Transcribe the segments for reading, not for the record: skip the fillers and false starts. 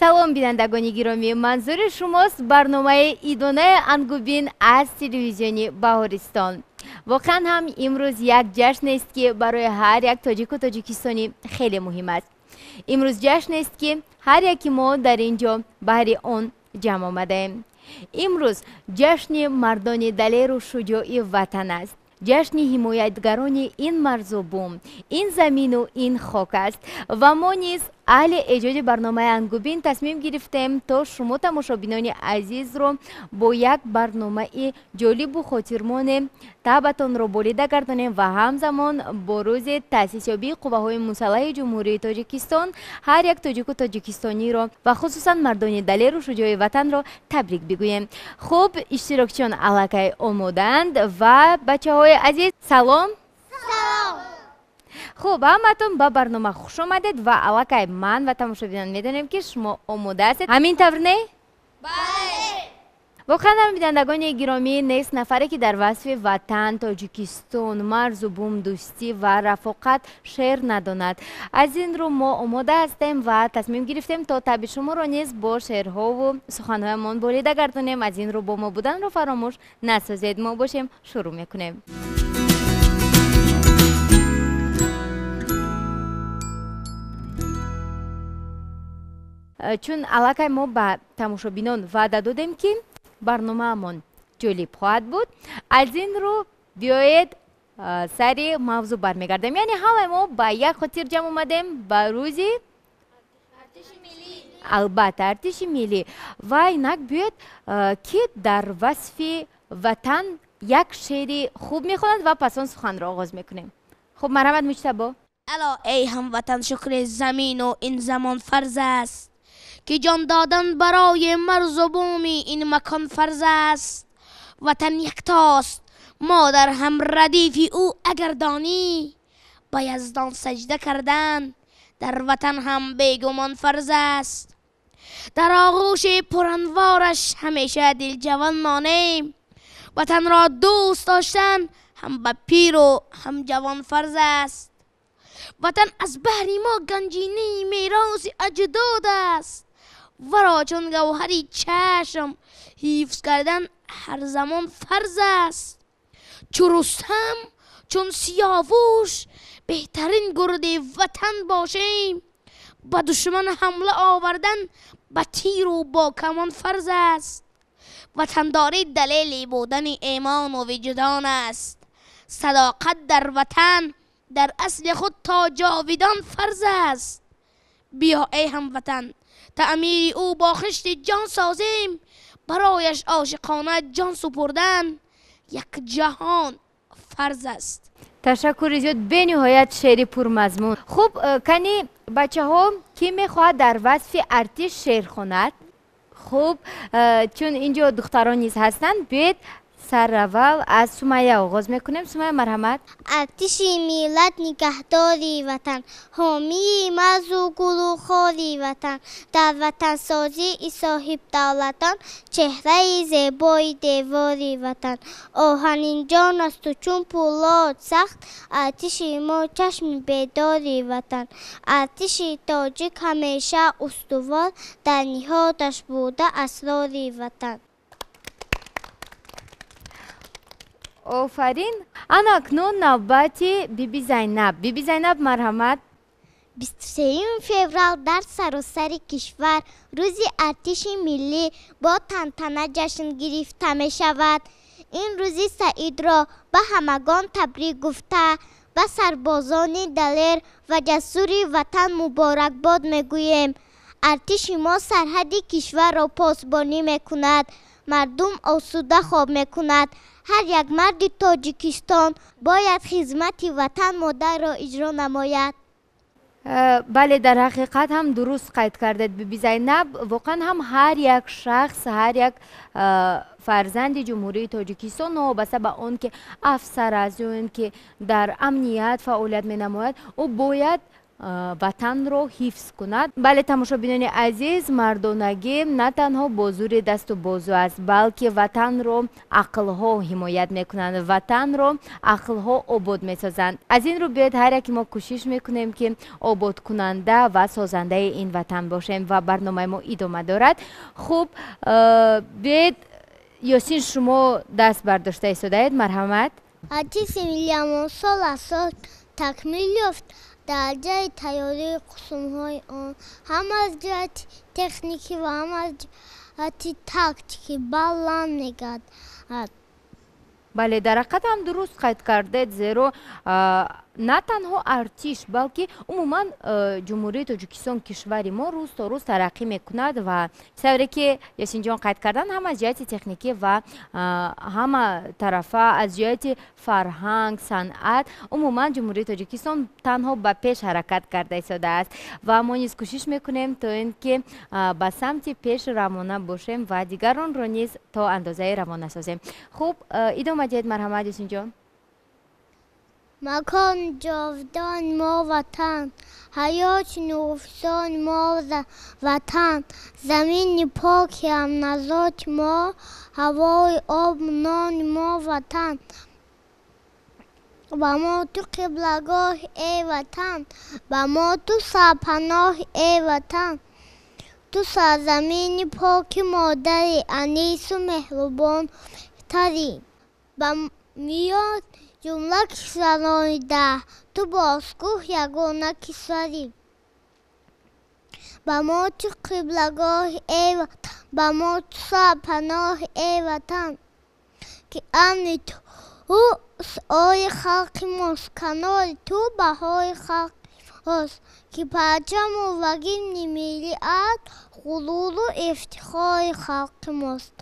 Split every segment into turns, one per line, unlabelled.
Салом, бинандагони гиромӣ, манзури шумост барномаи идонаи Ангубин аз телевизиони Баҳористон. Воқеан ҳам имрӯз як ҷашнест, ки барои ҳар як тоҷику тоҷикистонӣ хеле муҳим аст. Имрӯз ҷашнест, ки ҳар яки мо дар ин ҷо баҳри он ҷамъ омадаем. Имрӯз ҷашни мардони далеру шуҷои ватан аст. Ҷашни ҳимоятгарони ин марзу бум, ин замину ин хок аст. Ва мо низ аҳли эҷоди барномаи Ангубин тасмим гирифтем, то шумо тамошобинони азизро бо як барномаи ҷолибу хотирмоне табатонро болида гардонем ва ҳамзамон бо рӯзи таъсисёбии қувваҳои мусаллаҳи Ҷумҳурии Тоҷикистон ҳар як тоҷику тоҷикистониро ва хусусан мардони далеру шуҷои ватанро табрик бигӯем. Хуб, иштирокчиён аллакай омодаанд ва бачаҳои азиз, салом.
Салом.
Хуб, ҳаматон ба барнома хуш омадед ва аллакай ман ва тамошобинон медонем, ки шумо омода ҳастед. Ҳамин тавр, не?
Бале.
Воқеан ҳам, бинандагони гиромӣ, нест нафаре, ки дар васфи ватан, Тоҷикистон, марзу бум, дӯстӣ ва рафоқат шеър надонад. Аз ин рӯ мо омода ҳастем ва тасмим гирифтем, то табъи шуморо низ бо шеърҳову суханҳоямон болида гардонем. Аз ин рӯ бо мо буданро фаромӯш насозед. Мо бошем, шурӯъ мекунем. Чун аллакай мо ба тамошобинон ваъда додем, ки барномаамон ҷолиб хоҳад буд, аз ин рӯ биёед сари мавзӯъ бармегардем. Яъне ҳамаи мо ба як хотир ҷамъ омадем, ба рӯзи, албатта, артиши миллӣ. Ва инак биёед, ки дар васфи ватан як шеъри хуб мехонад ва пас он суханро оғоз мекунем. Хуб, марҳамат, Муҷтабо.
Ало эй ҳамватан, шукри замину ин замон фарз аст, ки ҷон додан барои марзу буми ин макон фарз аст. Ватан яктост, мо дар ҳам радифи ӯ агар донӣ, ба Яздон саҷда кардан дар ватан ҳам бегумон фарз аст. Дар оғӯши пуранвораш ҳамеша дилҷавон монем, ватанро дӯст доштан ҳам ба пиру ҳам ҷавон фарз аст. Ватан аз баҳри мо ганҷинаи мероси аҷдод аст, варо чун гавҳари чашм ҳифз кардан ҳар замон фарз аст. Чу Рустам, чун Сиёвуш беҳтарин гурди ватан бошем, ба душман ҳамла овардан ба тиру бо камон фарз аст. Ватандорӣ далели будани имону виҷдон аст, садоқат дар ватан дар асли худ то ҷовидон фарз аст. Биё эй ҳамватан, таъмири ӯ бо хишти ҷон созем, барояш ошиқона ҷон супурдан як ҷаҳон фарз аст.
Ташаккури зиёд, бениҳоят шеъри пурмазмун. Хуб, кани бачаҳо, кӣ мехоҳад дар васфи артиш шеър хонад? Хуб, чун ин ҷо духтарон низ ҳастанд, биёед сараввал аз Сумайя оғоз мекунем. Сумайя, марҳамат.
Артиши миллат нигаҳдори ватан, ҳомии марзу гулу хори ватан, дар ватансозии соҳибдавлатон чеҳраи зебои девори ватан. Оҳанинҷон асту чун пӯлод сахт, артиши мо чашми бедори ватан. Артиши тоҷик ҳамеша устувор, дар ниҳодаш буда асрори ватан.
Офарин. Ана акнун навбати Биби Зайнаб. Биби Зайнаб, марҳамат.
23 феврал дар саросари кишвар рӯзи артиши миллӣ бо тантана ҷашн гирифта мешавад. Ин рӯзи саидро ба ҳамагон табрик гуфта, ба сарбозони далер ва ҷасури ватан муборакбод мегӯем. Артиши мо сарҳади кишварро посбонӣ мекунад, мардум осуда хоб мекунад. Ҳар як марди Тоҷикистон бояд хизмати ватан модарро иҷро намояд.
Бале, дар ҳақиқат ҳам дуруст қайд кардед, Биби Зайнаб. Воқеан ҳам ҳар як шахс, ҳар як фарзанди Ҷумҳурии Тоҷикистон, новобаста ба он ки афсар аст ё ин ки дар амният фаъолият менамояд, ӯ бояд ватанро ҳифз кунад. Бале, тамошобинони азиз, мардонагӣ на танҳо бо зури дасту бозу аст, балки ватанро ақлҳо ҳимоят мекунанд, ватанро ақлҳо обод месозанд. Аз ин рӯ биёед ҳар яке мо кӯшиш мекунем, ки ободкунанда ва созандаи ин ватан бошем ва барномаи мо идома дорад. Хуб, биёед, Ёсин, шумо даст бардошта истодаед, марҳамат.
Артиши миллиамон сол аз сол такмил ёфт. Дараҷаи тайёрии қисмҳои он ҳам аз ҷиҳати техникӣ ва ҳам аз ҷиҳати тактикӣ баланд мегардад.
Бале, дар ҳақиқат ҳам дуруст қайд кардед, зеро на танҳо артиш, балки умуман Ҷумҳурии Тоҷикистон, кишвари мо, рӯз то рӯз тараққӣ мекунад ва тавре ки Ясинҷон қайд карданд, ҳам аз ҷиҳати техникӣ ва ҳама тарафа, аз ҷиҳати фарҳанг, санъат, умуман Ҷумҳурии Тоҷикистон танҳо ба пеш ҳаракат карда истодааст ва мо низ кӯшиш мекунем, то ин ки ба самти пеш равона бошем ва дигаронро низ то андозае равона созем. Хуб, идома диҳед, марҳамат, Юсинҷон.
Макон ҷовидон мо ватан, ҳаёти нуфсон мо ватан, замини поки ҳамназоти мо, ҳавои об нони мо ватан. Ба мо ту қиблагоҳ, эй ватан, ба мо ту сарпаноҳ, эй ватан. Ту сарзамини поки модари, анису меҳрубон тари. Ба миён ҷумла кишварони даҳ, ту бозкӯҳ ягона кишварӣ. Ба мо ту қиблагоҳ, эй ватан, ба мо ту сарпаноҳ, эй ватан, ки амни ту суоли халқи мост, канори ту баҳори халқи мост, ки парчаму ва гимни миллиат ғуруру ифтихори халқи мост.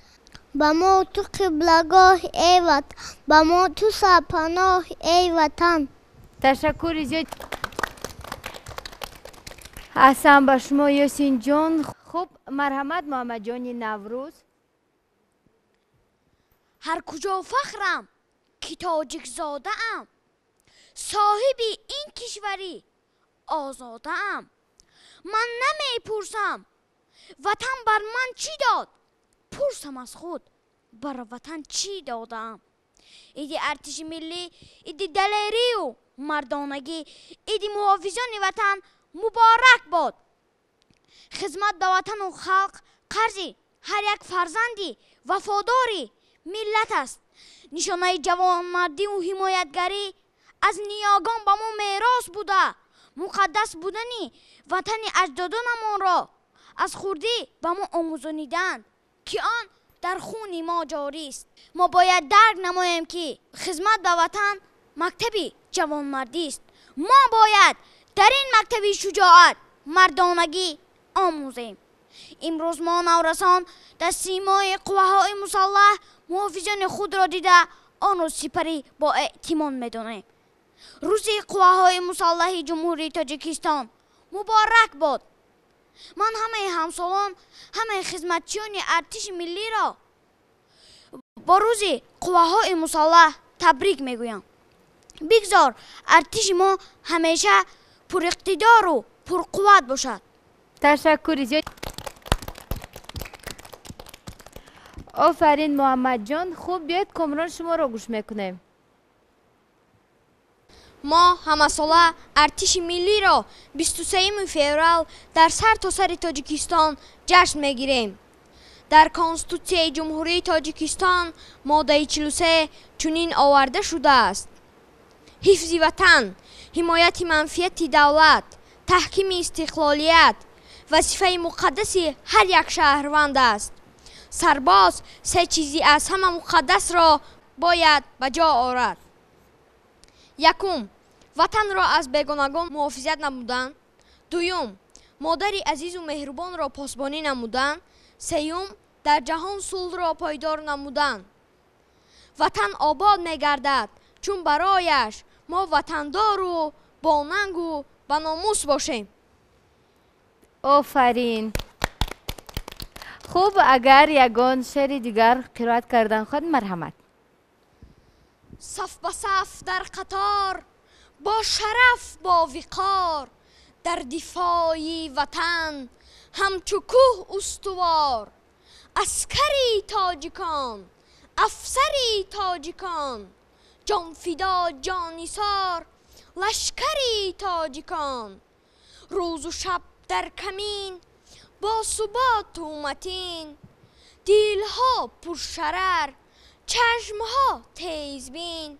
Ба мо ту қиблагоҳ, эй ватан, ба мо ту сарпаноҳ, эй ватан.
Ташаккури зиёд. Аҳсан ба шумо, Ёсинҷон. Хуб, марҳамат, Муҳаммадҷони Наврӯз.
Ҳар куҷо фахрам, ки тоҷикзодаам, соҳиби ин кишварӣ озодаам. Ман намепурсам, ватан бар ман чӣ дод, пурсам аз худ, бар ватан чӣ додаам. Иди артиши миллӣ, иди далерию мардонагӣ, иди муҳофизони ватан муборак бод. Хизмат ба ватану халқ қарзи ҳар як фарзанди вафодори миллат аст. Нишонаи ҷавонмардиву ҳимоятгарӣ аз ниёгон ба мо мерос буда, муқаддас будани ватани аҷдодонамонро аз хурдӣ ба мо омӯзониданд, ки он дар хуни мо ҷорист. Мо бояд дарк намоем, ки хизмат ба ватан мактаби ҷавонмардист. Мо бояд дар ин мактаби шуҷоат мардонагӣ омӯзем. Имрӯз мо наврасон дар симои қувваҳои мусаллаҳ муҳофизони худро дида, онро сипарӣ бо эътимод медонем. Рӯзи қувваҳои мусаллаҳи Ҷумҳурии Тоҷикистон муборак бод. Ман ҳамаи ҳамсолон, ҳамаи хизматчиёни артиши миллиро бо рӯзи қувваҳои мусаллаҳ табрик мегӯям. Бигзор артиши мо ҳамеша пуриқтидору пурқувват бошад.
Ташаккури зиёд. Офарин, Муҳаммадҷон. Хуб, биёед, Комрон, шуморо гӯш мекунем.
Мо ҳамасола артиши миллиро 23 феврал дар сартосари Тоҷикистон ҷашн мегирем. Дар Конститутсияи Ҷумҳурии Тоҷикистон моддаи 43 чунин оварда шудааст: ҳифзи ватан, ҳимояти манфиати давлат, таҳкими истиқлолият вазифаи муқаддаси ҳар як шаҳрванд аст. Сарбоз се чизи аз ҳама муқаддасро бояд ба ҷо орад. Якум, ватанро аз бегонагон муҳофизат намудан. Дуюм, модари азизу меҳрубонро посбонӣ намудан. Сеюм, дар ҷаҳон сулҳро пойдор намудан. Ватан обод мегардад, чун барояш мо ватандору бонангу ба номус бошем.
Офарин. Хуб, агар ягон шеъри дигар қироат кардан хоҳад, марҳамат.
Саф ба саф дар қатор, бо шараф, бо виқор, Дар дифои ватан ҳамчу кӯҳ устувор. Аскари тоҷикон, афсари тоҷикон, ҷонфидо ҷоннисор, лашкари тоҷикон. Рӯзу шаб дар камин бо суботу матин, дилҳо пуршарар, чашмҳо тезбин.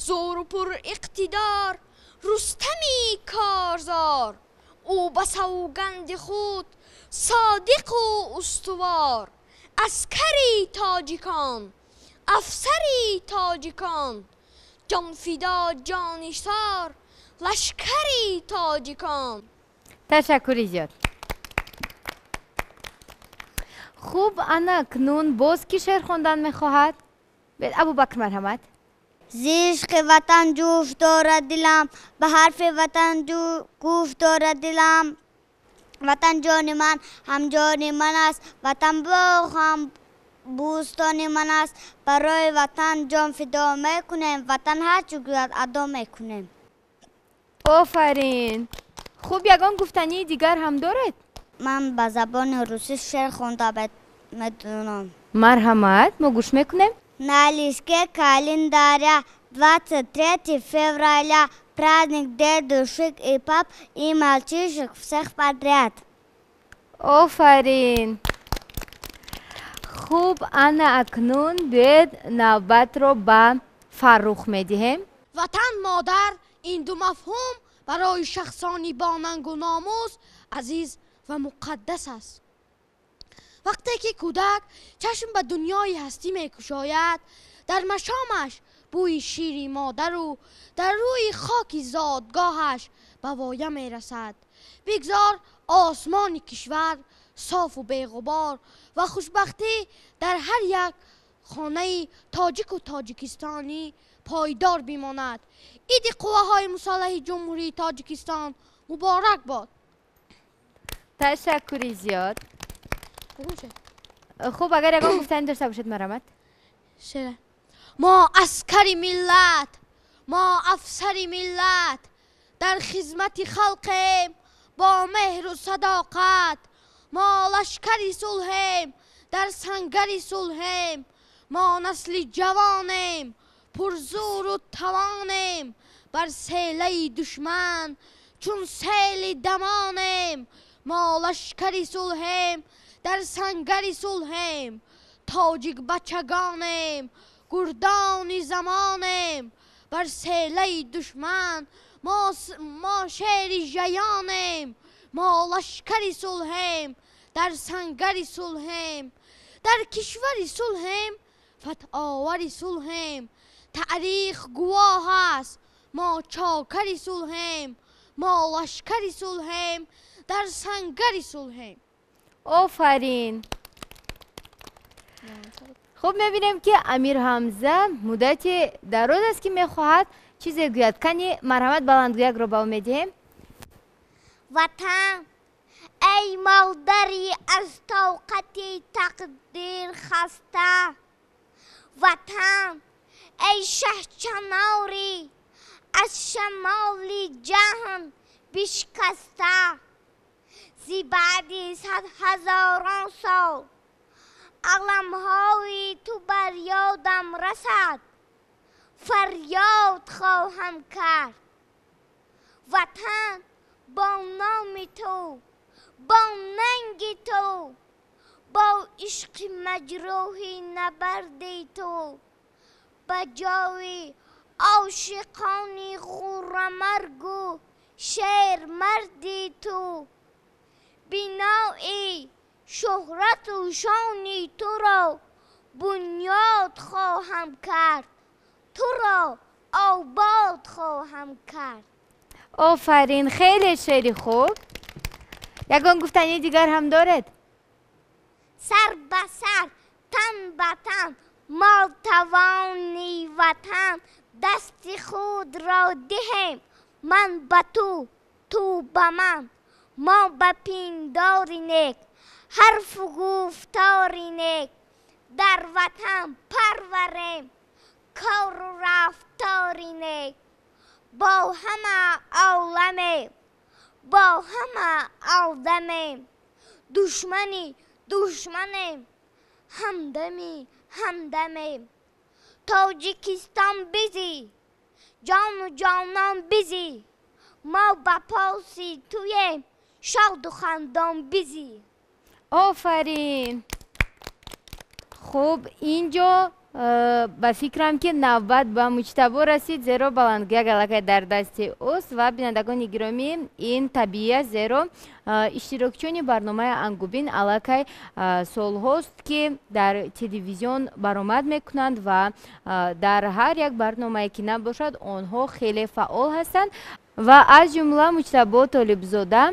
Зӯру пуриқтидор Рустами корзор, ӯ ба савганди худ содиқу устувор. Аскари тоҷикон, афсари тоҷикон, ҷонфидо ҷоннисор, лашкари тоҷикон.
Ташаккури зиёд. Хуб, ана акнун боз кӣ шеър хондан мехоҳад? Абубакр, марҳамат.
Зи ишқи ватан ҷӯш дорад дилам, ба ҳарфи ватан гӯш дорад дилам. Ватан ҷони ман, ҳам ҷони ман аст, ватан боғ ҳам бӯстони ман аст. Барои ватан ҷон фидо мекунем, ватан ҳарчи гӯяд адо мекунем.
Офарин. Хуб, ягон гуфтании дигар ҳам доред?
Ман ба забони русӣ шеър хонда медонам.
Марҳамат, мо гӯш мекунем.
На листке календаря 23 февраля праздник дедушек и пап и мальчишек всех подряд.
Офарин. Хуб, ана акнун биёед навбатро ба Фаррух медиҳем.
Ватан, модар, ин ду мафҳум барои шахсони бо нангу номус азиз ва муқаддас аст. Вақте ки кӯдак чашм ба дунёи ҳастӣ мекушояд, дар машомаш бӯи шири модару дар рӯи хоки зодгоҳаш ба воя мерасад. Бигзор осмони кишвар софу беғубор ва хушбахтӣ дар ҳар як хонаи тоҷику тоҷикистонӣ пойдор бимонад. Иди қувваҳои мусаллаҳи Ҷумҳурии Тоҷикистон муборак бод.
Ташаккури зиёд. Хуб, агар ягон гуфтанӣ дошта бошед, марҳамат.
Мо аскари миллат, мо афсари миллат, дар хизмати халқем бо меҳру садоқат. Мо лашкари сулҳем, дар сангари сулҳем. Мо насли ҷавонем, пурзӯру тавонем. Бар селаи душман чун сели дамонем. Мо лашкари сулҳем, дар сангари сулҳем. Тоҷик бачагонем, гурдони замонем. Бар селаи душман мо шери жаёнем. Мо лашкари сулҳем, дар сангари сулҳем. Дар кишвари сулҳем, фатҳовари сулҳем. Таърих гувоҳ аст, мо чокари сулҳем. Мо лашкари сулҳем, дар сангари сулҳем.
Офарин. Хуб, мебинем ки Амир Ҳамза муддати дароз аст ки мехоҳад чизе гӯяд. Кани, марҳамат, баландгӯякро ба ӯ медиҳем.
Ватан, эй модари аз тоқати тақдир хаста, ватан, эй шаҳчанори аз шамоли ҷаҳон бишкаста, зи баъди садҳазорон сол аламҳои ту бар ёдам расад, фарёд хоҳам кард. Ватан, бо номи ту, бо нанги ту, бо ишқи маҷрӯҳи набарди ту, ба ҷои ошиқони ғуррамаргу шермарди ту, бинои шӯҳрату шони туро бунёд хоҳам кард, туро обод хоҳам кард.
Офарин, хеле шеъри хуб. Ягон гуфтании дигар ҳам доред?
Сар ба сар, тан ба тан, мо тавони ватан дасти худро диҳем. Ман ба ту, ту ба ман, мо ба пиндори нек, ҳарфу гуфтори нек дар ватан парварем, кору рафтори нек бо ҳама оламе,
Бо ҳама алдамем, душмани душманем, ҳамдами ҳамдамем. Тоҷикистон бизӣ, ҷону ҷонон бизӣ, мо ба поси туем, шоду хандон бизӣ.
Офарин! Хуб, инҷо ба фикрам, ки навбат ба Муҷтабо расид, зеро баландгӯяк аллакай дар дасти ӯст. Ва бинандагони гиромӣ, ин табиӣ аст, зеро иштирокчиёни барномаи Ангубин аллакай солҳост, ки дар телевизион баромад мекунанд ва дар ҳар як барномае ки набошад, онҳо хеле фаъол ҳастанд. Ва аз ҷумла Муҷтабо Толибзода,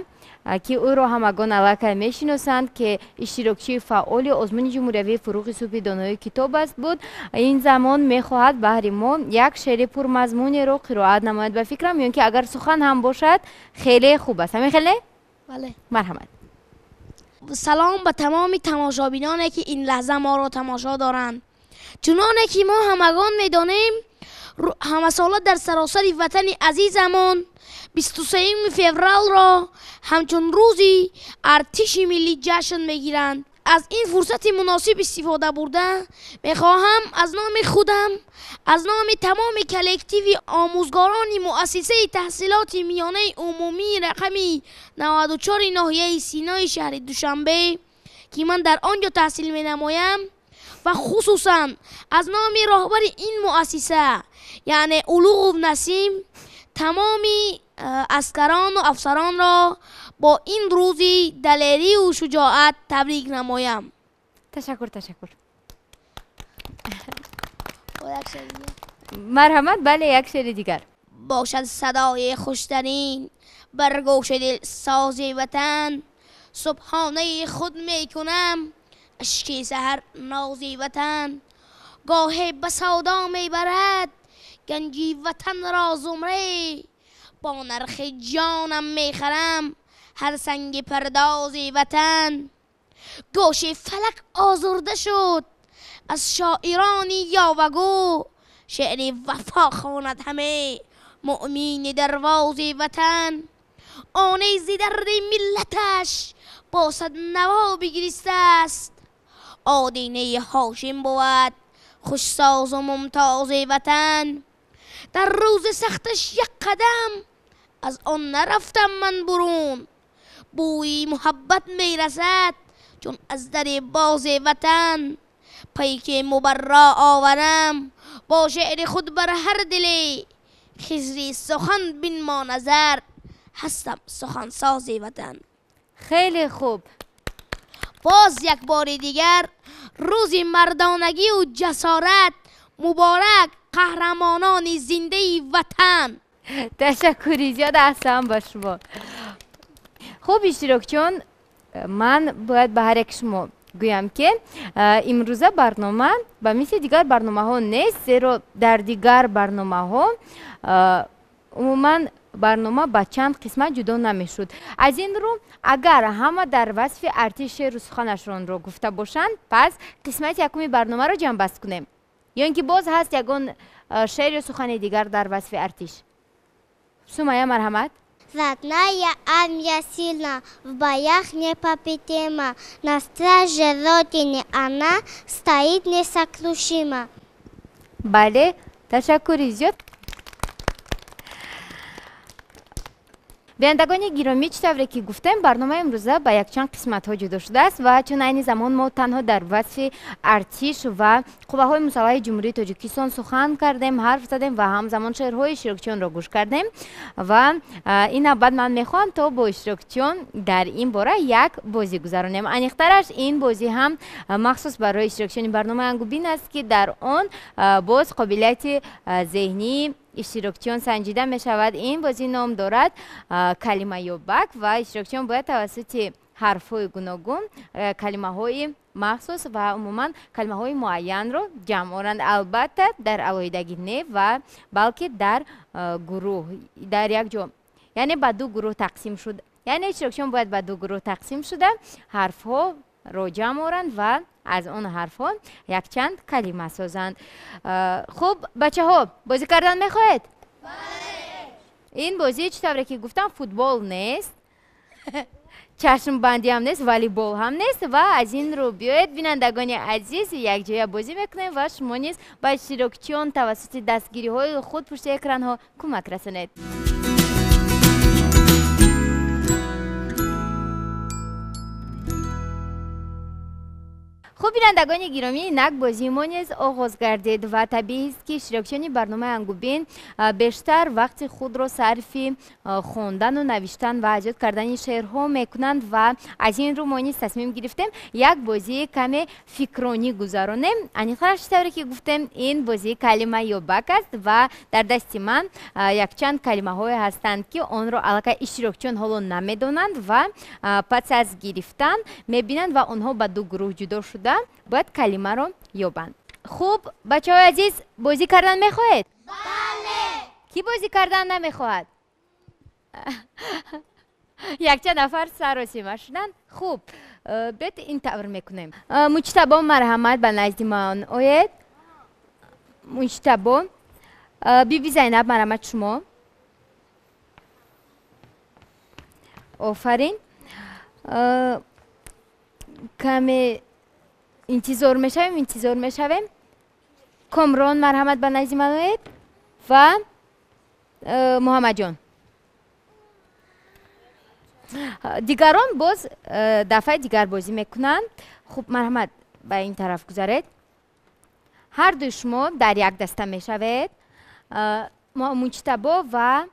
ки ӯро ҳамагон аллакай мешиносанд, ки иштирокчии фаъоли озмуни ҷумҳуриявии «Фурӯғи субҳи донои китоб» аст буд, ин замон мехоҳад баҳри мо як шеъри пурмазмунеро қироат намояд. Ба фикрам, ё ки агар сухан ҳам бошад, хеле хуб аст. Ҳамин хеле?
Бале.
Марҳамат.
Салом ба тамоми тамошобиноне, ки ин лаҳза моро тамошо доранд. Чуноне ки мо ҳамагон медонем, ҳамасола дар саросари ватани азизамон 23 февралро ҳамчун рӯзи артиши миллӣ ҷашн мегиранд. Аз ин фурсати муносиб истифода бурда, мехоҳам аз номи худам, аз номи тамоми коллективи омӯзгорони муассисаи таҳсилоти миёнаи умумии рақами 94 ноҳияи Синои шаҳри Душанбе, ки ман дар он ҷо таҳсил менамоям, ва хусусан аз номи роҳбари ин муассиса, яъне Улуғов Насим, тамоми аскарону афсаронро бо ин рӯзи далерию шуҷоат табрик намоям.
Ташаккур, ташаккур. Марҳамат, бале, як шеъри дигар.
Бошад садои хуштарин бар гӯши дил сози ватан, субҳонаи худ мекунам ашки саҳар нози ватан. Гоҳе ба савдо мебарад ганҷи ватанро зумре, бо нархи ҷонам мехарам ҳар санги пардози ватан. Гӯши фалак озурда шуд аз шоирони ёвагӯ, шеъри вафо хонад ҳаме муъмини дарвози ватан. Оне зи дарди миллаташ бо сад наво бигиристааст, одинаи Ҳошим бувад хушсозу мумтози ватан. Дар рӯзи сахташ як қадам аз он нарафтам ман бурун, бӯи муҳаббат мерасад чун аз дари бози ватан. Пайки мубарро оварам бо шеъри худ бар ҳар диле, хизри сухан бинмо назар, ҳастам сухансози ватан.
Хеле хуб.
Боз як бори дигар рӯзи мардонагию ҷасорат муборак, қаҳрамонони зиндаи ватан.
Ташаккури зиёд, аҳсан ба шумо. Хуб, иштирокчиён, ман бояд ба ҳар яки шумо гӯям, ки имрӯза барнома ба мисли дигар барномаҳо нест, зеро дар дигар барномаҳо умуман барнома ба чанд қисмат ҷудо намешуд. Аз ин рӯ, агар ҳама дар васфи артиш шеъру суханашонро гуфта бошанд, пас қисмати якуми барномаро ҷамъбаст кунем, ё ин ки боз ҳаст ягон шеър ё сухани дигар дар васфи артиш? Сумая, марҳамат.
Родная армия сильна, в боях непобедима. На страже Родины она стоит несокрушима.
Бале, ташаккури зиёд. Бинандагони гиромӣ, чӣ тавре ки гуфтем, барномаи имрӯза ба якчанд қисматҳо ҷудо шудааст ва чун айни замон мо танҳо дар васфи артиш ва қувваҳои мусаллаҳи Ҷумҳурии Тоҷикистон сухан кардем, ҳарф задем ва ҳамзамон шеърҳои иштирокчиёнро гӯш кардем. Ва ин навбат ман мехоҳам, то бо иштирокчиён дар ин бора як бозӣ гузаронем. Аниқтараш, ин бозӣ ҳам махсус барои иштирокчиёни барномаи Ангубин аст, ки дар он боз қобилияти зеҳнии иштирокчиён санҷида мешавад. Ин бозӣ ном дорад «Калимаёбак» ва иштирокчиён бояд тавассути ҳарфҳои гуногун калимаҳои махсус ва умуман калимаҳои муайянро ҷамъ оранд. Албатта, дар алоҳидагӣ не, ва балки дар гурӯҳ, дар як ҷо, яъне ба ду гурӯҳ тақсим шуд, яъне иштирокчиён бояд ба ду гурӯҳ тақсим шуда, ҳарфҳоро ҷамъ оранд ва аз он ҳарфҳо якчанд калима созанд. Хуб, бачаҳо, бозӣ кардан мехоҳед? Ин бозӣ, чӣ тавре ки гуфтам, футбол нест. Чашмбандӣ ҳам нест, волейбол ҳам нест ва аз ин рӯ биёед, бинандагони азиз, якҷоя бозӣ мекунем ва шумо низ ба иштирокчиён тавассути дастгириҳои худ пушти экранҳо кӯмак расонед. Хуб, бинандагони гиромӣ, инак бозии мо низ оғоз гардид ва табиист, ки иштирокчиёни барномаи Ангубин бештар вақти худро сарфи хондану навиштан ва аз ёд кардани шеърҳо мекунанд ва аз ин рӯ мо низ тасмим гирифтем як бозии каме фикронӣ гузаронем. Аниқтараш, чӣ тавре ки гуфтем, ин бозии калима ёбак аст ва дар дасти ман якчанд калимаҳое ҳастанд, ки онро аллакай иштирокчиён ҳоло намедонанд ва пас аз гирифтан мебинанд ва онҳо ба ду гурӯҳ ҷудо шуда бояд калимаро ёбанд. Хуб, бачаҳои азиз, бозӣ кардан мехоҳед?
Бале.
Кӣ бозӣ кардан намехоҳад? Якчанд нафар саросима шуданд. Хуб, биёед ин тавр мекунем. Муҷтабо, марҳамат, ба назди ман оед. Муҷтабо, Биби Зайнаб, марҳамат, шумо. Офарин. Каме интизор мешавем, интизор мешавем. Комрон, марҳамат, ба назди ман оед ва Муҳаммадҷон. Дигарон боз дафъаи дигар бозӣ мекунанд. Хуб, марҳамат, ба ин тараф гузаред. Ҳар дуи шумо дар як даста мешавед. Муҷтабо ва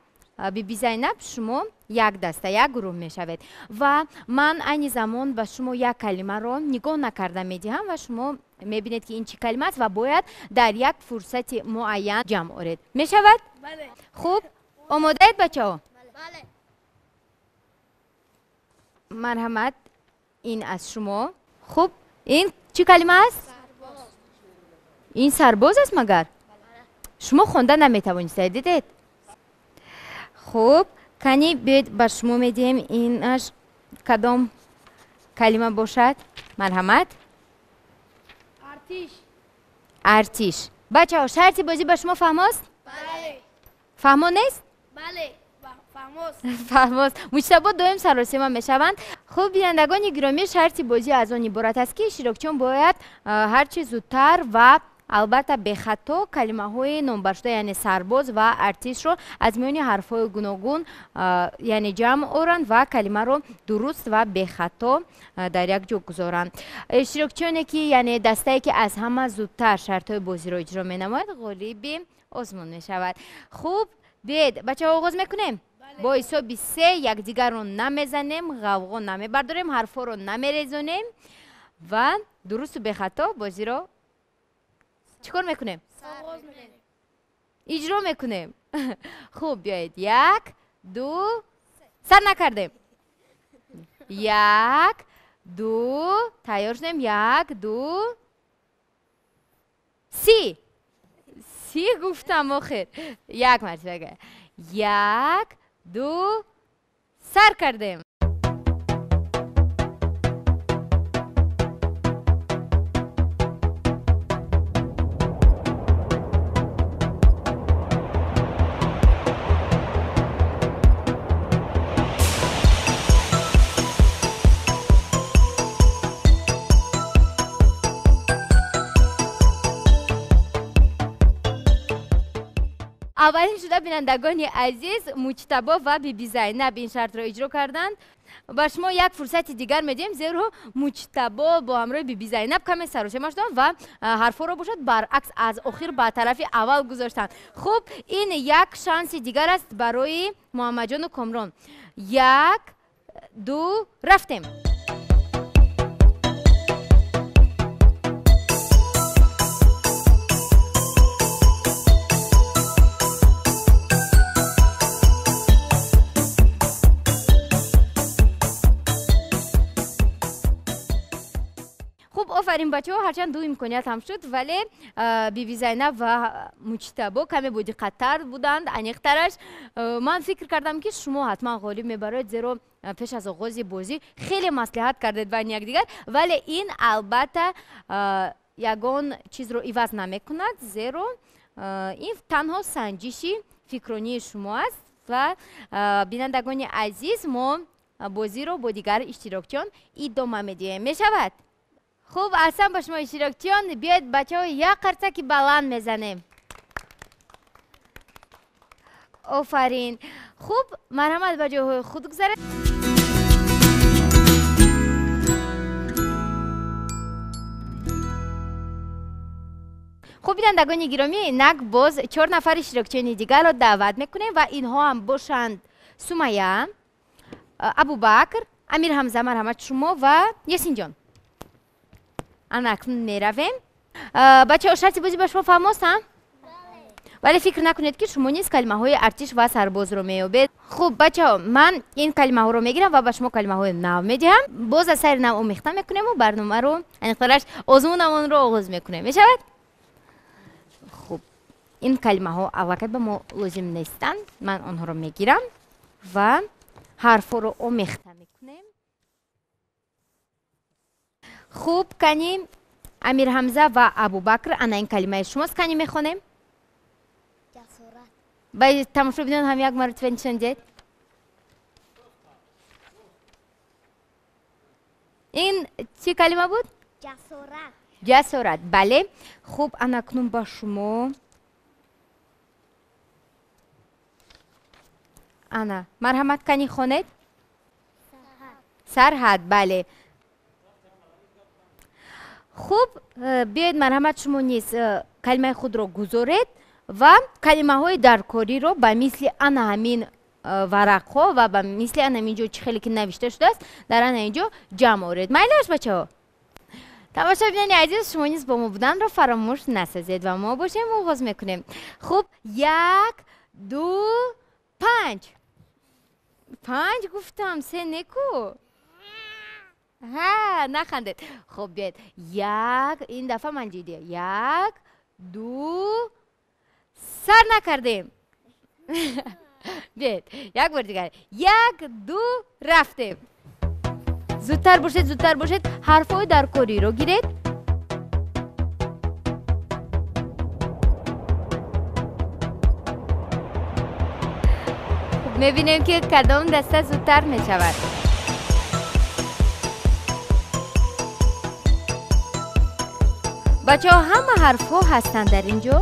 Биби Зайнаб, шумо як даста, як гурӯҳ мешавед ва ман айни замон ба шумо як калимаро нигоҳ накарда медиҳам ва шумо мебинед, ки ин чӣ калима аст ва бояд дар як фурсати муайян ҷамъ оред. Мешавад?
Бале.
Хуб, омодаед, бачаҳо?
Бале.
Марҳамат, ин аз шумо. Хуб, ин чӣ калима аст? Ин сарбоз аст магар? Шумо хонда наметавонистед, дидед? Хуб, кани биёед ба шумо медиҳем, инаш кадом калима бошад? Марҳамат.
Артиш.
Артиш. Бачаҳо, шарти бозӣ ба шумо фаҳмост?
Бале.
Фаҳмо нест?
Бале, фаҳмост.
Фаҳмост. Муҷтабо доим саросима мешаванд. Хуб, бинандагони гиромӣ, шарти бозӣ аз он иборат аст, ки иштирокчиён бояд ҳарчи зудтар ва албатта бехато калимаҳои номбаршуда, яъне сарбоз ва артишро аз миёни ҳарфҳои гуногун, яъне ҷамъ оранд ва калимаро дуруст ва бехато дар як ҷо гузоранд. Иштирокчиёне ки, яъне дастае ки аз ҳама зудтар шартҳои бозиро иҷро менамояд, ғолиби озмун мешавад. Хуб, биед, бачаҳо, оғоз мекунем? Бо ҳисоби се якдигарро намезанем, ғавғо намебардорем, ҳарфҳоро намерезонем ва дурусту бехато бозиро чӣ кор мекунем? Иҷро мекунем. Хуб, биёед, як, ду, сар накардем. Як, ду, тайёр шудем. Як, ду, си. Си гуфтам охир. Як мартиба. Як, ду, сар кардем. Аввалин шуда, бинандагони азиз, Муҷтабо ва Биби Зайнаб ин шартро иҷро карданд. Ба шумо як фурсати дигар медиҳем, зеро Муҷтабо бо ҳамроҳи Биби Зайнаб каме саросема шуданд ва ҳарфҳоро бошад баръакс аз охир ба тарафи аввал гузоштанд. Хуб, ин як шанси дигар аст барои Муҳаммадҷону Комрон. Як, ду, рафтем. Офарин, бачаҳо, ҳарчанд ду имконият ҳам шуд, вале Биби Зайнаб ва Муҷтабо каме бодиққаттар буданд. Аниқтараш, ман фикр кардам, ки шумо ҳатман ғолиб мебароед, зеро пеш аз оғози бозӣ хеле маслиҳат кардед байни якдигар, вале ин албатта ягон чизро иваз намекунад, зеро ин танҳо санҷиши фикронии шумо аст. Ва бинандагони азиз, мо бозиро бо дигар иштирокчиён идома медиҳем. Мешавад? Хуб, аҳсан ба шумо иштирокчиён. Биёед, бачаҳо, як қарсаки баланд мезанем. Офарин. Хуб, марҳамат, ба ҷойҳои худ гузаред. Хуб, бинандагони гиромӣ, инак боз 4 нафар иштирокчиёни дигарро даъват мекунем ва инҳо ҳам бошанд Сумая, Абубакр, Амирҳамза, марҳамат шумо ва Ясинҷон. Ана акнун меравем. Бачаҳо, шарти бозӣ ба шумо фаҳмост, ҳа? Вале фикр накунед, ки шумо низ калимаҳои артиш ва сарбозро меёбед. Хуб, бачаҳо, ман ин калимаҳоро мегирам ва ба шумо калимаҳои нав медиҳам. Боз аз сари нав омехта мекунему барномаро, аниқтараш озмунамонро оғоз мекунем. Мешавад? Хуб, ин калимаҳо аллакай ба мо лозим нестанд. Ман онҳоро мегирам ва ҳарфҳоро омехта мекунем. Хуб, кани Амирҳамза ва Абубакр, ана ин калимаи шумост, кани мехонем? Ба тамошобинон ҳам як маротиба нишон диҳед. Ин чӣ калима буд?
Ҷасорат.
Ҷасорат, бале. Хуб, анакнун ба шумо ана марҳамат, кани хонед. Сарҳад, бале. Хуб, биёед, марҳамат, шумо низ калимаи худро гузоред ва калимаҳои даркориро ба мисли ана ҳамин варақҳо ва ба мисли ана ҳамин ҷо чӣ хеле ки навишта шудааст, дар ана ин ҷо ҷамъ оред. Майлаш, бачаҳо? Тамошобинони азиз, шумо низ бо мо буданро фаромӯш насазед ва мо бошем оғоз мекунем. Хуб, 1, 2, 5. 5 гуфтам, се неку? Ҳа, нахандед. Хуб, биёед. 1, ин дафъа ман ҷиддия. 1, 2, сар накардем. Биёед, як бор дигар. 1, 2, рафтем. Зудтар бошед, зудтар бошед, ҳарфҳои даркориро гиред. Хуб, мебинем, ки кадом даста зудтар мешавад. Бачаҳо, ҳама ҳарфҳо ҳастанд дар ин ҷо.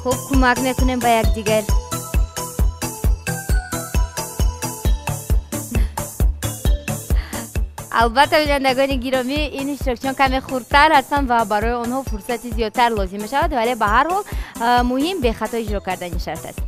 Хуб, кӯмак мекунем ба якдигар. Албатта, бинандагони гиромӣ, ин иштирокчиён каме хурдтар ҳастанд ва барои онҳо фурсати зиёдтар лозим мешавад, вале ба ҳар ҳол муҳим бехато иҷро кардани шарт аст.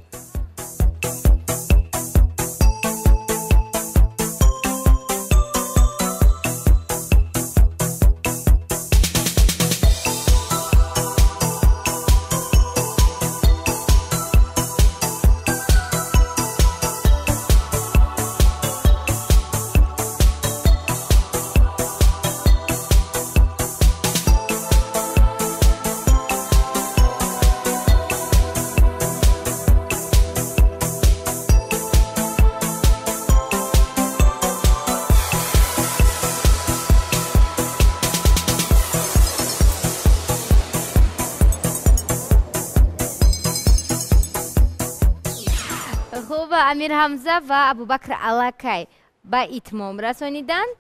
Амирҳамза ва Абубакр аллакай ба итмом расониданд.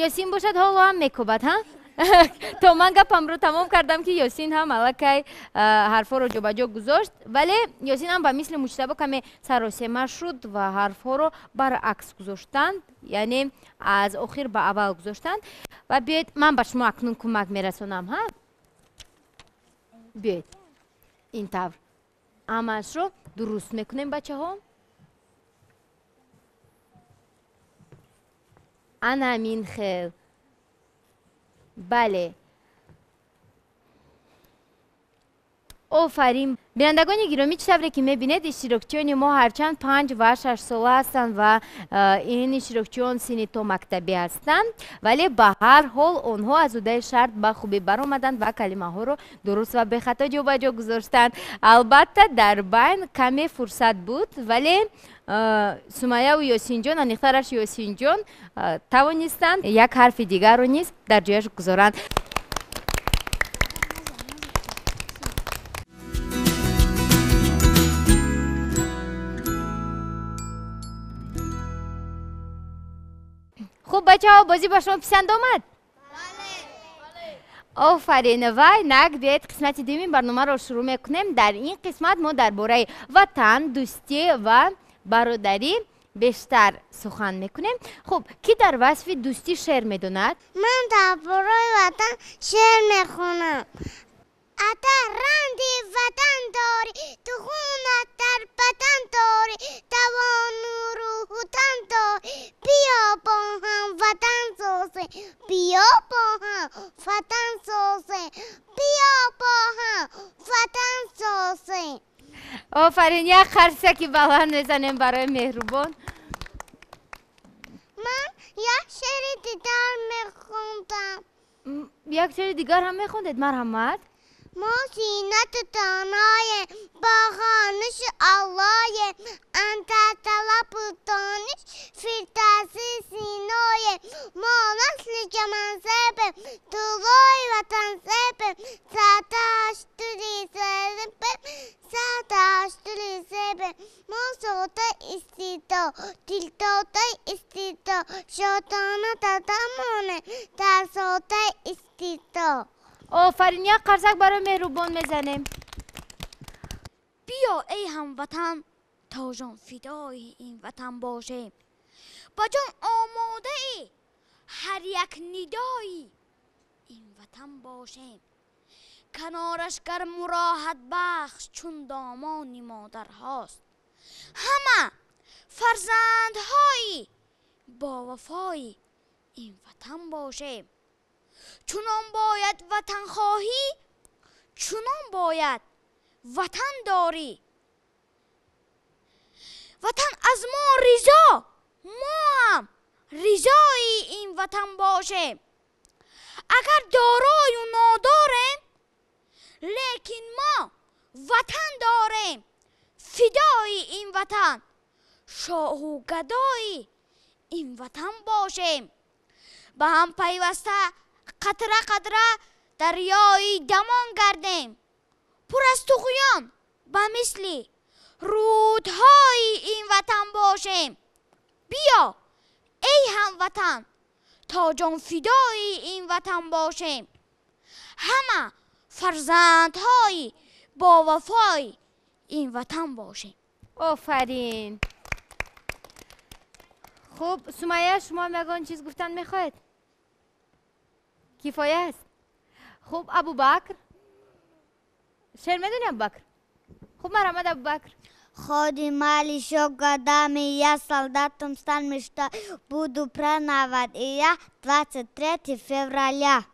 Ёсин бошад, ҳоло ҳам мекӯбад, ҳа? То ман гапамро тамом кардам, ки Ёсин ҳам аллакай ҳарфҳоро ҷобаҷо гузошт, вале Ёсин ҳам ба мисли Муҷтабо каме саросема шуд ва ҳарфҳоро баръакс гузоштанд, яъне аз охир ба аввал гузоштанд. Ва биёед, ман ба шумо акнун кӯмак мерасонам, ҳа? Биёед, ин тавр ҳамаашро дуруст мекунем, бачаҳо. Ана ҳамин хел. Бале. Офарин. Бинандагони гиромӣ, чӣ тавре ки мебинед, иштирокчиёни мо ҳарчанд 5 ва 6 сола ҳастанд ва ин иштирокчиён синни томактабӣ ҳастанд, вале ба ҳар ҳол онҳо аз уҳдаи шарт ба хубӣ баромаданд ва калимаҳоро дуруст ва бехато ҷобаҷо гузоштанд. Албатта, дар байн каме фурсат буд, вале Сумаяву Ёсинҷон, аниқтараш Ёсинҷон, тавонистанд як ҳарфи дигарро низ дар ҷояш гузоранд. Бачаҳо, бозӣ ба шумо писанд омад? Офарин. Ва инак биёед қисмати дуюми барномаро шурӯъ мекунем. Дар ин қисмат мо дар бораи ватан, дӯстӣ ва бародарӣ бештар сухан мекунем. Хуб, кӣ дар васфи дӯстӣ шеър медонад?
Ман дар бораи ватан шеър мехонам. Ата ранди ватан дорӣ, ту хунат дар бадан дорӣ, тавону рӯҳу тан дорӣ, биё бо ҳам ватан созем, биё бо ҳам ватан созем, биё бо ҳам ватан созем.
Офарин, як қарсаки баланд мезанем барои Меҳрубон.
Ман як шеъри дигар мехондам.
Як шеъри дигар ҳам мехондед? Марҳамат.
Мо зинату доноем, бо хониши Аллоем, андар талабу дониш фирдавси синоем. Мо насли ҷаманзебем, тулои ватанзебем, садаштури зебем, садаштури зебем. Мо сода истидод, дилдодаи истидод, шодона дадамонем дар содаи истидод.
Офарин, як қарсак барои Меҳрубон мезанем.
Биё, эй ҳамватан, то ҷон фидои ин ватан бошем, ба ҷон омодаи ҳар як нидои ин ватан бошем. Канораш гарму роҳатбахш чун домони модарҳост, ҳама фарзандҳои бовафои ин ватан бошем. Чунон бояд ватанхоҳӣ, чунон бояд ватан дорӣ. Ватан аз мо ризо, мо ҳам ризои ин ватан бошем. Агар дорою нодорем, лекин мо ватан дорем. Фидои ин ватан, шоҳу гадои ин ватан бошем. Ба ҳам пайваста қатра қатра дарёи дамон гардем, пур аз туғён ба мисли рӯдҳои ин ватан бошем. Биё, эй ҳамватан, то ҷонфидои ин ватан бошем, ҳама фарзандҳои бовафои ин ватан бошем.
Офарин. Хуб, Сумайя, шумо ҳам ягон чиз гуфтан мехоҳед? Кифоя аст. Хуб, Абубакр, шеър медони, Абубакр? Хуб, марҳамат, Абубакр.
Ходим еще годами, я солдатом стал мечтой, буду праздновать и я 23 февраля.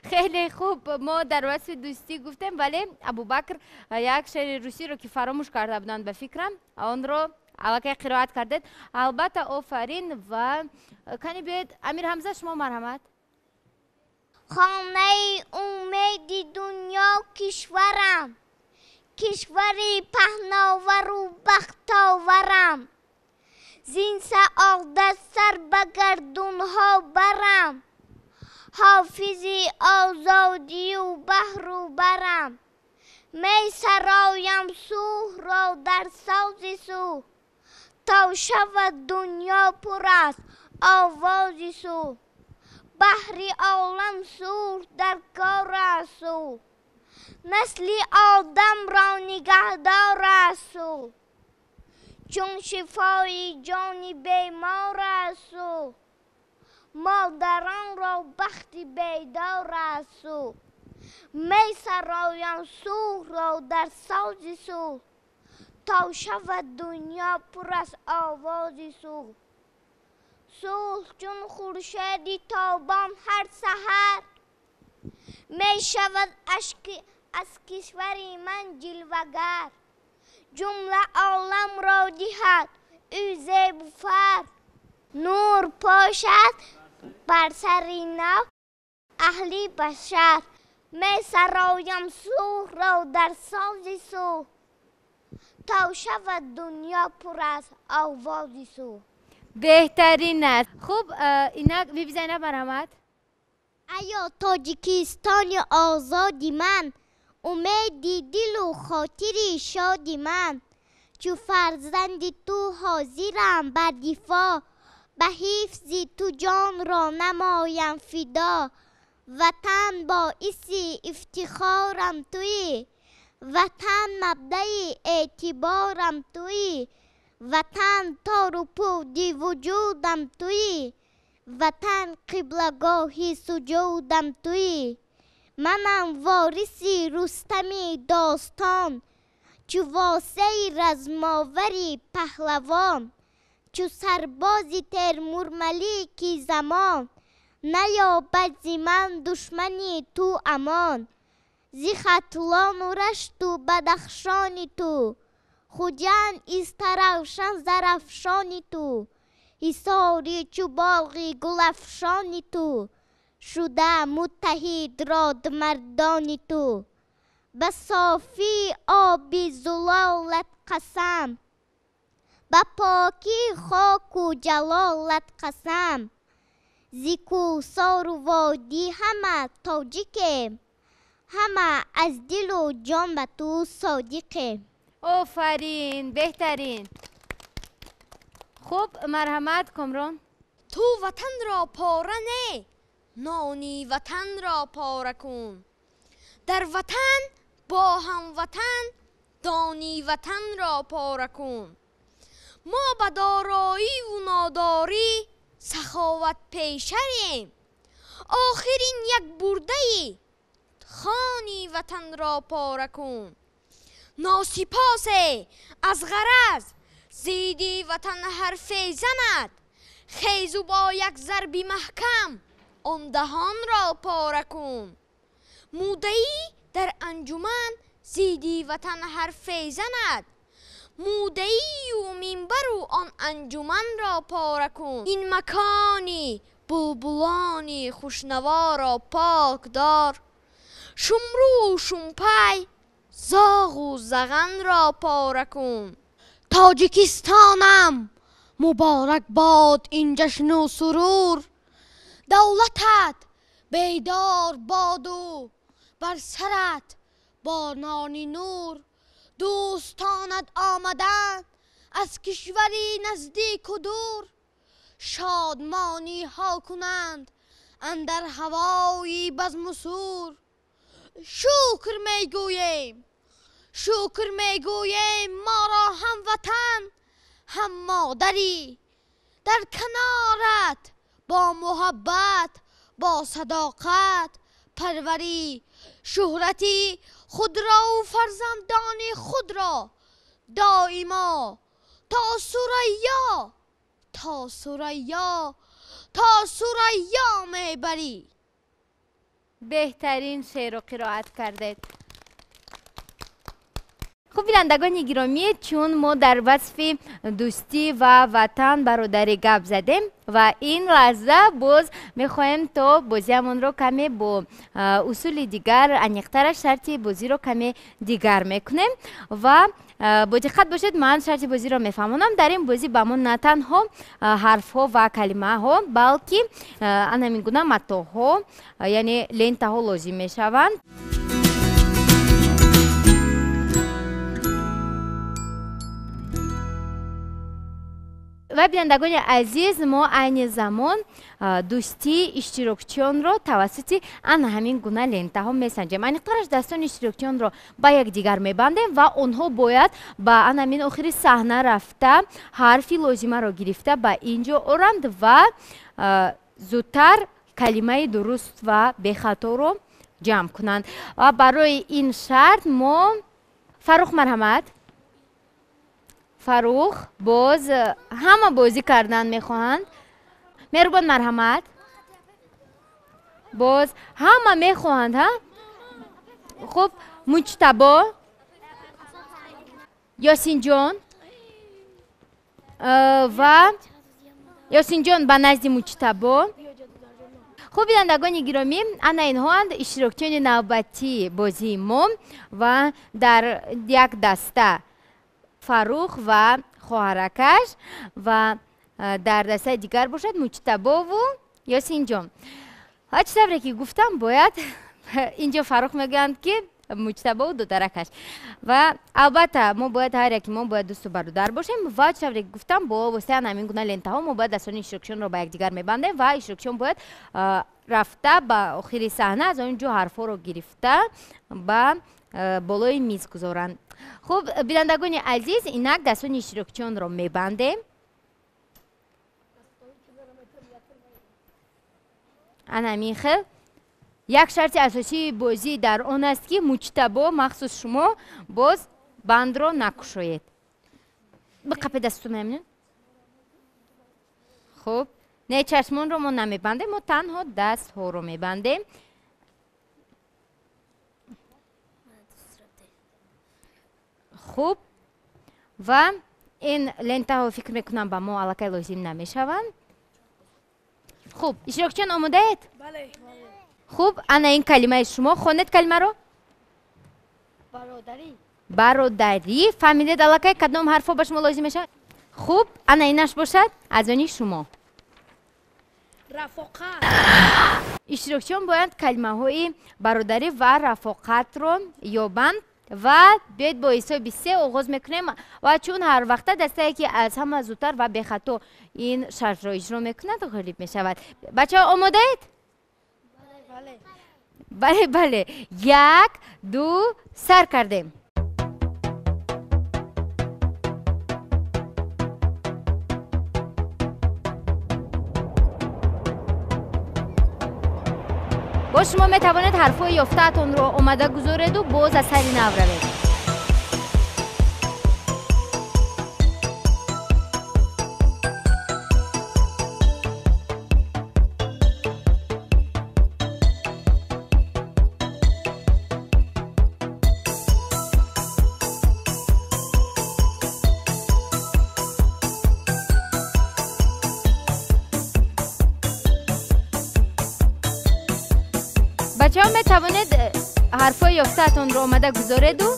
Хеле хуб. Мо дар васфи дӯстӣ гуфтем, вале Абубакр як шеъри русиро, ки фаромӯш карда буданд, ба фикрам, онро аллакай қироат кардед. Албатта, офарин. Ва кани биёед, Амир Ҳамза, шумо марҳамат.
Хонаи умеди дунё кишварам, кишвари паҳновару бахтоварам, зин саодат сар ба гардунҳо барам, ҳофизи озодию баҳру барам. Месароям сулҳро дар сози сулҳ, то шавад дунё пур аз овози сулҳ. Баҳри олам сулҳ дар кор аст, сулҳ насли одамро нигаҳдор аст, сулҳ чун шифои ҷони бемор аст, сулҳ модаронро бахти бедор аст, сулҳ. Месароям сулҳро дар сози сулҳ, то шавад дунё пур аз овози сулҳ. Сулҳ чун хуршеди тобон ҳар саҳар мешавад аз кишвари ман ҷилвагар, ҷумла оламро диҳад ӯ зебу фар. Нур пошад бар сари нав аҳли башар. Месароям сулҳро дар сози сулҳ, то шавад дунё пур аз овози сулҳ.
Беҳтарин аст. Хуб, инак Биби Зайнаб, марҳамат.
Аё Тоҷикистони озоди ман, умеди дилу хотири шоди ман, чу фарзанди ту ҳозирам бар дифоъ. Ба ҳифзи ту ҷонро намоям фидо. Ватан боиси ифтихорам туӣ. Ватан мабдаи эътиборам туӣ. Ватан тору пуди вуҷудам туӣ. Ватан қиблагоҳи суҷудам туӣ. Манам вориси Рустами достон, чу восеи размовари паҳлавон, чу сарбози Термурмалики замон. Наёбад зи ман душмани ту амон. Зи Хатлону Рашту Бадахшони ту, Хуҷанд Истаравшан Зарафшони ту, Ҳисори чу боғи гулафшони ту, шуда муттаҳид родмардони ту. Ба софии оби зулолат қасам, ба покии хоку ҷалолат қасам. Зи кӯҳсору водӣ ҳама тоҷикем, ҳама аз дилу ҷон ба ту содиқем.
Офарин, беҳтарин. Хуб, марҳамат Комрон.
Ту ватанро пора не, нони ватанро пора кун. Дар ватан бо ҳамватан дони ватанро пора кун. Мо ба дороиву нодорӣ саховат пешарем. Охирин як бурдаи хони ватанро пора кун. Носипосе аз ғараз зидди ватан ҳарфе занад, хезу бо як зарби маҳкам он даҳонро пора кун. Муддаӣ дар анҷуман зидди ватан ҳарфе занад, муддаию минбару он анҷуманро пора кун. Ин макони булбулони хушнаворо пок дор, шумрӯу шумпай зоғу зағанро пора кун. Тоҷикистонам муборак бод ин ҷашну сурур, давлатат бедор боду бар сарат борони нур. Дӯстонат омаданд аз кишвари наздику дур, шодмониҳо кунанд андар ҳавои базму сур. Шукр мегӯем, шукр мегӯем моро ҳамватан, ҳам модарӣ. Дар канорат бо муҳаббат, бо садоқат парварӣ. Шӯҳрати худро фарзандони худро доимо то Сурайё, то Сурайё, то Сурайё мебарӣ.
Беҳтарин шеърро қироат кардед. Хуб, бинандагони гиромӣ, чун мо дар васфи дӯстӣ ва ватан бародарӣ гап задем ва ин лаҳза боз мехоҳем то бозиамонро каме бо усули дигар, аниқтараш шарти бозиро каме дигар мекунем ва бо диққат бошед, ман шарти бозиро мефаҳмонам. Дар ин бозӣ ба мо на танҳо ҳарфҳо ва калимаҳо, балки ана ҳамин гуна матоъҳо, яъне лентаҳо лозим мешаванд. Ва бинандагони азиз, мо айни замон дӯстии иштирокчиёнро тавассути ана ҳамин гуна лентаҳо месанҷем. Аниқтараш дастони иштирокчиёнро ба якдигар мебандем ва онҳо бояд ба ана ҳамин охири саҳна рафта, ҳарфи лозимаро гирифта ба ин ҷо оранд ва зудтар калимаи дуруст ва бехаторо ҷамъ кунанд. Ва барои ин шарт мо Фаррух, марҳамат. Фаррух, боз ҳама бозӣ кардан мехоҳанд. Меҳрубон, марҳамат. Боз ҳама мехоҳанд, ҳа? Хуб, Муҷтабо, Ёсинҷон ва Ёсинҷон ба назди Муҷтабо. Хуб, бинандагони гиромӣ, ана инҳоанд иштирокчиёни навбатии бозии мо ва дар як даста Фаррух ва хоҳаракаш ва дар дастаи дигар бошад Муҷтабову Ёсинҷон. Ва чӣ тавре ки гуфтам, бояд инҷо Фаррух мегӯянд, ки Муҷтабо дударакаш. Ва албатта мо бояд ҳар яки мо бояд дӯсту бародар бошем ва чӣ гуфтам, бо воситаи ҳамин гуна лентаҳо мо бояд дастони иштирокчиёнро ба якдигар мебандем ва иштирокчиён бояд рафта ба охири саҳна аз он ҷо ҳарфҳоро гирифта ба болои миз гузоранд. Хуб, бинандагони азиз, инак дастони иштирокчиёнро мебандем. Ана ҳамин хел. Як шарти асосии бозӣ дар он аст, ки Муҷтабо, махсус шумо боз бандро накушоед. Биқапе дасту мемнун. Хуб, не, чашмонро мо намебандем, мо танҳо дастҳоро мебандем. Хуб, ва ин лентаҳо фикр мекунам ба мо аллакай лозим намешаванд. Хуб, иштирокчиён омодаед?
Бале.
Хуб, ана ин калимаи шумо, хонед калимаро.
Бародарӣ.
Бародарӣ. Фаҳмидед аллакай кадом ҳарфҳо ба шумо лозим мешавад? Хуб, ана инаш бошад аз они шумо.
Рафоқат.
Иштирокчиён бояд калимаҳои бародарӣ ва рафоқатро ёбанд ва биёед бо ҳисоби се оғоз мекунем ва чун ҳар вақта дастае ки аз ҳама зудтар ва бехато ин шартро иҷро мекунад ғолиб мешавад. Бачаҳо омодаед? Бале, бале. 1, 2, сар кардем. Боз шумо метавонед ҳарфҳои ёфтаатонро омада гузореду боз аз сари нав равед. Бачаҳо метавонед ҳарфҳои ёфтаатонро омада гузореду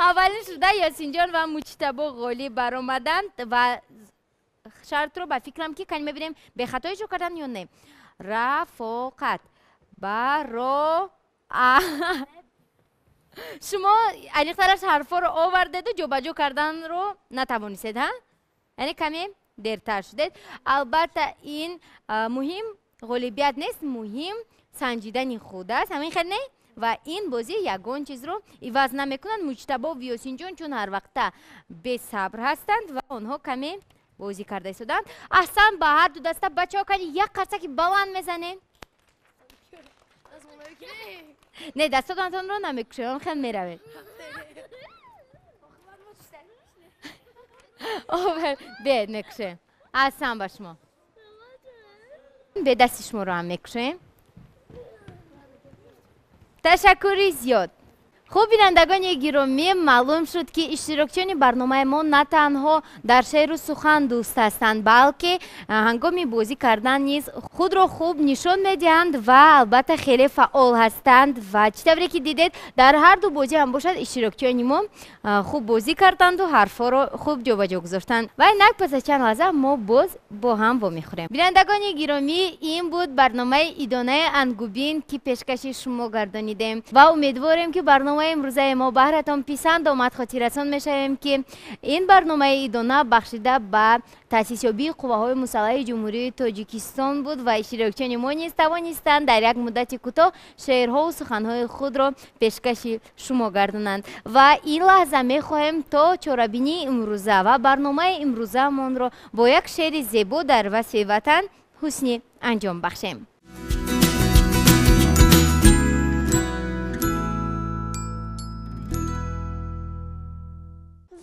аввалин шуда Ёсинҷон ва Муҷтабо ғолиб баромаданд ва шартро ба фикрам ки кани мебинем бехато иҷро карданд ё не. Рафоқат. Баро шумо аниқтараш ҳарфҳоро овардеду ҷобаҷо карданро натавонистед, ҳа? Яъне каме дертар шудед. Албатта ин муҳим ғолибият нест, муҳим санҷидани худ аст. Ҳамин хел не? Ва ин бозӣ ягон чизро иваз намекунанд. Муҷтабо ва Ёсинҷон чун ҳар вақта бесабр ҳастанд ва онҳо каме бозӣ карда истоданд. Аҳсан ба ҳар ду даста. Бачаҳо, кани як қарсаки баланд мезанем. Не, дастотонро намекушем, хел меравем. Биед мекушем. Аҳсан ба шумо. Бе дасти шуморо ҳам мекушем. Ташаккури зиёд. Хуб, бинандагони гиромӣ, маълум шуд ки иштирокчиёни барномаи мо на танҳо дар шеъру сухан дӯст ҳастанд, балки ҳангоми бозӣ кардан низ худро хуб нишон медиҳанд ва албатта хеле фаъол ҳастанд. Ва чӣ тавре ки дидед, дар ҳар ду бозӣ ҳам бошад иштирокчиёни мо хуб бозӣ карданду ҳарфҳоро хуб ҷобаҷо гузоштанд. Ва инак пас аз чанд лаҳза мо боз бо ҳам вомехӯрем. Бинандагони гиромӣ, ин буд барномаи идонаи ангубин ки пешкаши шумо гардонидем ва умедворем ки барнома имрӯзаи мо баҳратон писанд омад. Хотиррасон мешавем ки ин барномаи идона бахшида ба таъсисёбии қувваҳои мусаллаҳи Ҷумҳурии Тоҷикистон буд ва иштирокчиёни мо низ тавонистанд дар як муддати кӯтоҳ шеърҳову суханҳои худро пешкаши шумо гардонанд. Ва ин лаҳза мехоҳем то чорабинии имрӯза ва барномаи имрӯзаамонро бо як шеъри зебо дар васфи ватан ҳусни анҷом бахшем.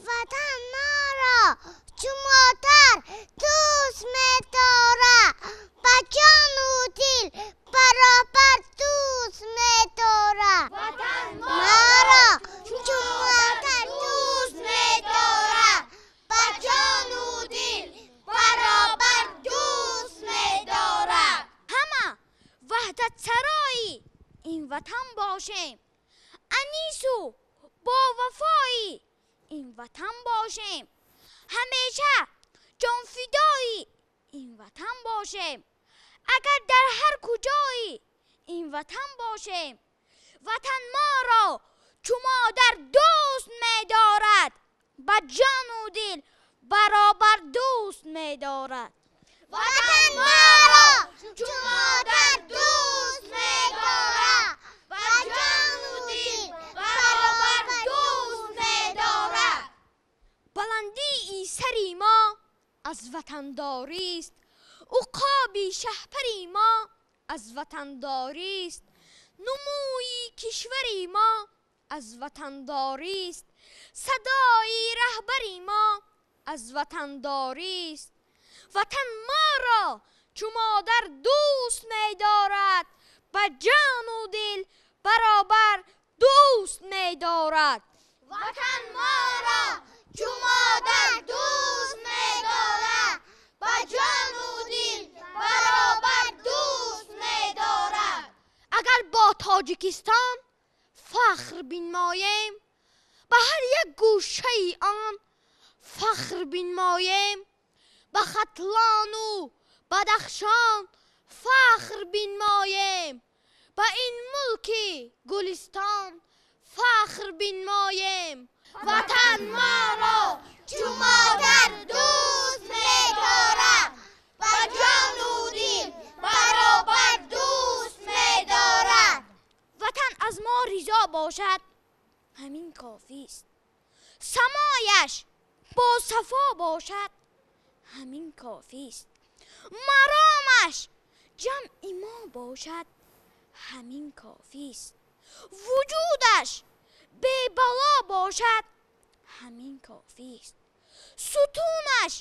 Ватан моро чу модар дӯст медорад, ба ҷону дил баробар дӯст
бошем, анису бо вафои ин ватан бошем, ҳамеша ҷонфидои ин ватан бошем, агар дар ҳар куҷои ин ватан бошем, ватан моро чу модар дӯст медорад, ба ҷону дил баробар дӯст медорад.
Ватан моро чу модар дӯст медорад, ба ҷону дил баробар дӯст медорад.
Баландии сари мо аз ватандорист, уқоби шаҳпари мо аз ватандорист, нумӯи кишвари мо аз ватандорист, садои раҳбари мо аз ватандорист. Ватан моро чу модар дӯст медорад, ба ҷону дил баробар дӯст медорад.
Ватан моро чу модар дӯст медорад, ба ҷону дил баробар дӯст медорад.
Агар бо Тоҷикистон фахр бинмоем, ба ҳар як гӯшаи он фахр бинмоем, ба Хатлону Бадахшон фахр бинмоем, ба ин мулки Гулистон фахр бинмоем.
Ватан моро чу модар дӯст медорад, ба ҷону дил баробар дӯст медорад.
Ватан аз мо ризо бошад, ҳамин кофист, самояш бо сафо бошад, ҳамин кофист, маромаш ҷамъи мо бошад, ҳамин кофист, вуҷудаш бебало бошад, ҳамин кофист, сутунаш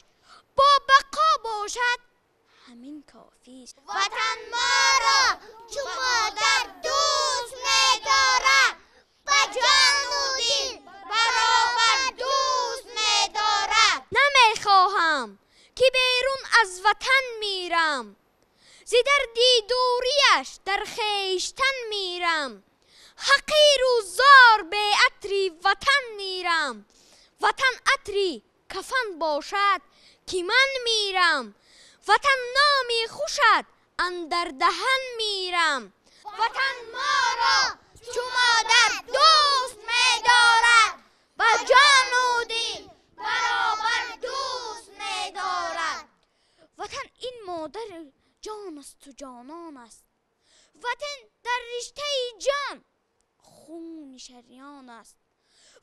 бо бақо бошад, ҳамин кофист.
Ватан моро чу модар дӯст медорад, ба ҷону дил баробар дӯст медорад.
Намехоҳам ки берун аз ватан мирам, зи дарди дурияш дар хештан мирам, ҳақиру зор беатри ватан мирам, ватан атри кафан бошад ки ман мирам, ватан номи хушат андар даҳан мирам.
Ватан моро чу модар дӯст медорад, ба ҷону дил баробар дӯст медорад.
Ватан ин модари ҷон асту ҷонон аст, ватан дар риштаи ҷон хуни шариён аст,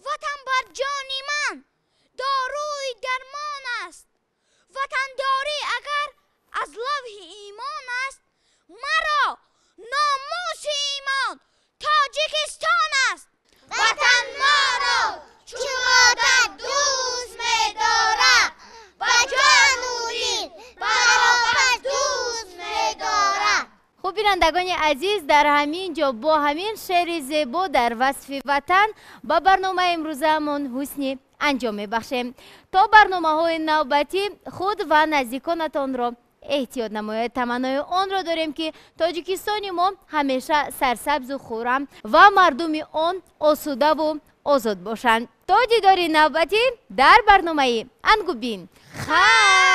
ватан бар ҷони ман доруи дармон аст, ватандорӣ агар аз лавҳи имон аст, маро номуси имон Тоҷикистон аст.
Ватан моро чу модар дӯст медорад, ба ҷону дил баробар дӯст медорад.
Хуб, бинандагони азиз, дар ҳамин ҷо бо ҳамин шеъри зебо дар васфи ватан ба барномаи имрӯзаамон ҳусни анҷом мебахшем. То барномаҳои навбатӣ худ ва наздиконатонро эҳтиёт намоед. Таманнои онро дорем, ки Тоҷикистони мо ҳамеша сарсабзу хуррам ва мардуми он осудаву озод бошанд. То дидори навбатӣ дар барномаи Ангубин. Хайр!